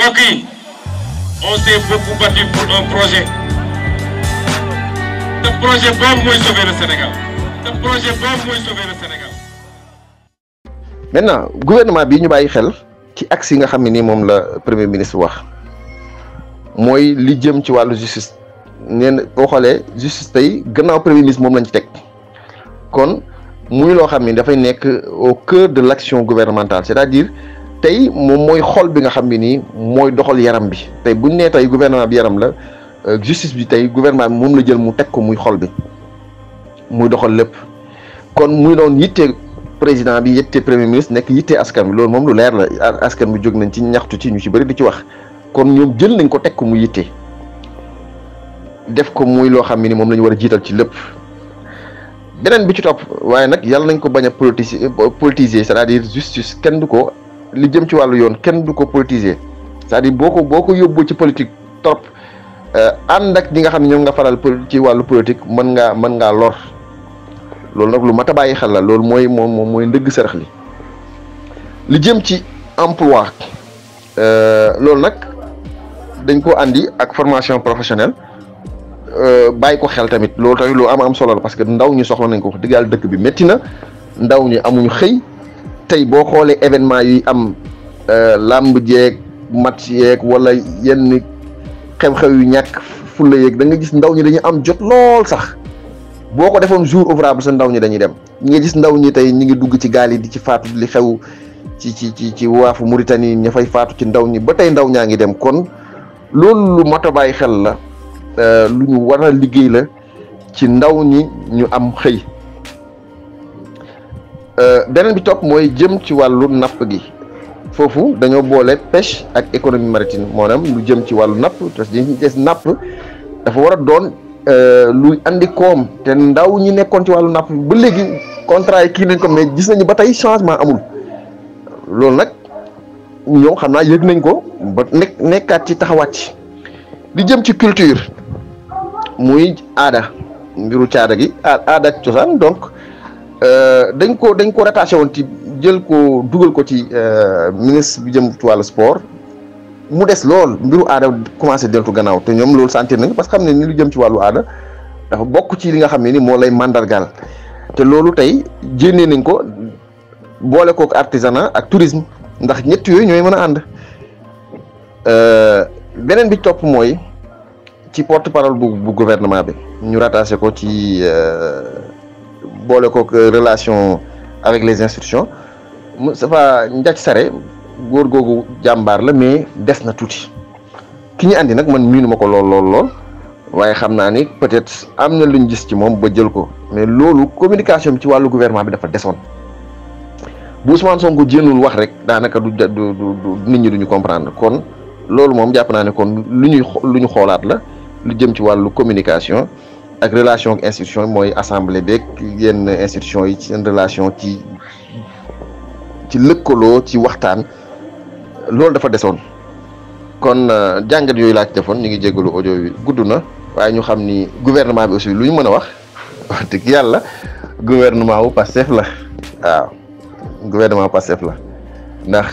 mbokk yi on s'est beaucoup battu pour un projet te projet boobu mooy sauver le Sénégal maintenant gouvernement bi ñu bàyyi xel ci axe yi nga xam ne ni moom la premier ministre wax mooy li jëm ci wàllu justice neen boo xoolee justice tey gannaaw premier ministre moom lañ ci teg kon muy loo xam ni dafay nekk au cœur de l'action gouvernementale c'est-à-dire tey moom mooy xol bi nga xam ne nii mooy doxal yaram bi tey buñ nee tey gouvernement bi yaram la justice bi tey gouvernement bi moom la jël mu teg ko muy xol bi muy doxal lépp kon muy doon yitte président bi yitte premier ministre nekk yitte askan bi loolu moom lu leer la askan bi jóg nañ ci ñaxtu ci ñu ci bëri di ci wax kon ñoom jël nañ ko teg ko mu yitte def ko muy loo xam ne ni moom la ñu war a jiital ci lépp beneen bi ci topp waaye nag yàlla nañ ko bañ a politiser c'est-à-dire justice kenn du ko li jëm ci wàllu yoon kenn du ko politiser c'est-à-dire boo ko yóbbu ci politique trop ànd ak ñi nga xam ne ñoom nga faral ci wàllu politique mën ngaa lor loolu nag lu mat a bàyyi xel la loolu mooy ndëgg sërëx li jëm ci emploi loolu nag dañ ko andi ak formation professionnelle bàyyi ko xel tamit loolu tamit lu am solo la parce que ndaw ñi soxla nañ ko wax dëgg yàlla dëkk bi métti na ndaw ñi amuñu xëy tey boo xoolee événement yuy am làmb jeeg match yeeg wala yenn xew-xew yu ñàkk fulla yeeg da nga gis ndaw ñi dañuy am jot lool sax boo ko defoon jour ouvrable sa ndaw ñi dañuy dem ñi nga gis ndaw ñi tey ñi ngi dugg ci gaal yi di ci faatu li xew ci waafu Mauritanie ña fay faatu ci ndaw ñi ba tey ndaw ñaa ngi dem kon loolu lu mat a bàyyi xel la lu ñu war a liggéey la ci ndaw ñi ñu am xëy beneen bi topp mooy jëm ci wàllu napp gi foofu dañoo boole pêche ak économie maritime maanaam lu jëm ci wàllu napp parce que dañuy des napp dafa war a doon luy andi koom te ndaw ñi nekkoon ci wàllu napp ba léegi contrat yi kii nañ ko mais gis nañu ba tey changement amul loolu nag ñoom xam naa yëg nañ ko ba nekkaat ci taxawaat ci li jëm ci culture muy aada mbiru caada gi aada ak cosaan donc dañ ko rattaché woon ci jël ko dugal ko ci ministre bi jëm ci wàllu sport mu des lool mbiru aada commencé deltu gannaaw te ñoom loolu sentir nañ parce que xam ne ni lu jëm ci wàllu aada dafa bokk ci li nga xam ne ni moo lay mandargaal te loolu tey jénnee nañ ko boole kook artisanat ak tourisme ndax ñett yooyu ñooy mën a ànd beneen bi topp mooy ci porte parole bu gouvernement bi ñu rattaché ko ci boole kook relation avec les institutions Moustapha Ndiaye Sare góor googu jàmbaar la mais des na tuuti ki ñu andi nag man miinu ma ko lool waaye xam naa ni peut-être am na luñ gis ci moom ba jël ko mais loolu communication bi ci wàllu gouvernement bi dafa desoon bu Ousmane Sonko jéenul wax rek daanaka du nit ñi duñu comprendre kon loolu moom jàpp naa ne kon lu ñu xoolaat la lu jëm ci wàllu communication ak relation ak institution mooy assemblée beeg yenn institution yi seen relation ci lëkkaloo ci waxtaan loolu dafa desoon kon jàngat yooyu laa ci defoon ñu ngi jégalu audio yi gudd na waaye ñu xam ni gouvernement bi aussi lu ñu mën a wax dëgg yàlla gouvernement wu Pastef la waaw gouvernement Pastef la ndax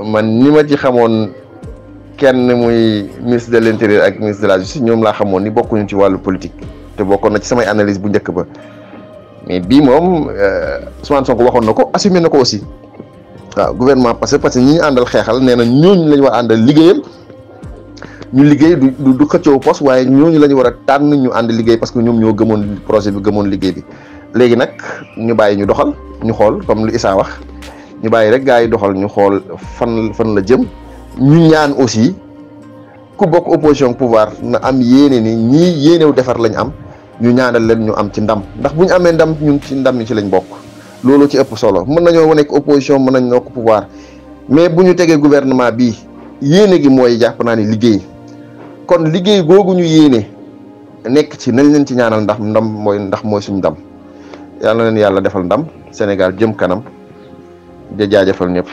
man ni ma ci xamoon kenn muy ministre de l'intérieur ak ministre de la justice ñoom laa xamoon ni bokkuñu ci wàllu politique te bokkoon na ci samay analyse bu njëkk ba mais bii moom Ousmane Sonko waxoon na ko assumé na ko aussi waaw gouvernement parce que ñi ñu àndal xeexal nee na ñooñu la ñu war a àndal liggéeyal ñu liggéey du xëccoo poste waaye ñooñu la ñu war a tànn ñu ànd liggéey parce que ñoom ñoo gëmoon projet bi gëmoon liggéey bi léegi nag ñu bàyyi ñu doxal ñu xool comme lu Issa wax ñu bàyyi rek gars yi doxal ñu xool fan la jëm ñu ñaan aussi ku bokk opposition pouvoir na am yéene ni ñii yéenew defar lañ am ñu ñaanal leen ñu am ci ndam ndax bu ñu amee ndam ñun ci ndam ñi ci lañ bokk loolu ci ëpp solo mën nañoo nekk opposition mën nañ nekk pouvoir mais bu ñu tegee gouvernement bi yéene gi mooy jàpp naa ni liggéey kon liggéey googu ñu yéene nekk ci nañ leen ci ñaanal ndax ndam mooy suñu ndam yàlla na leen yàlla defal ndam Sénégal jëm kanam da jaajëfal ñëpp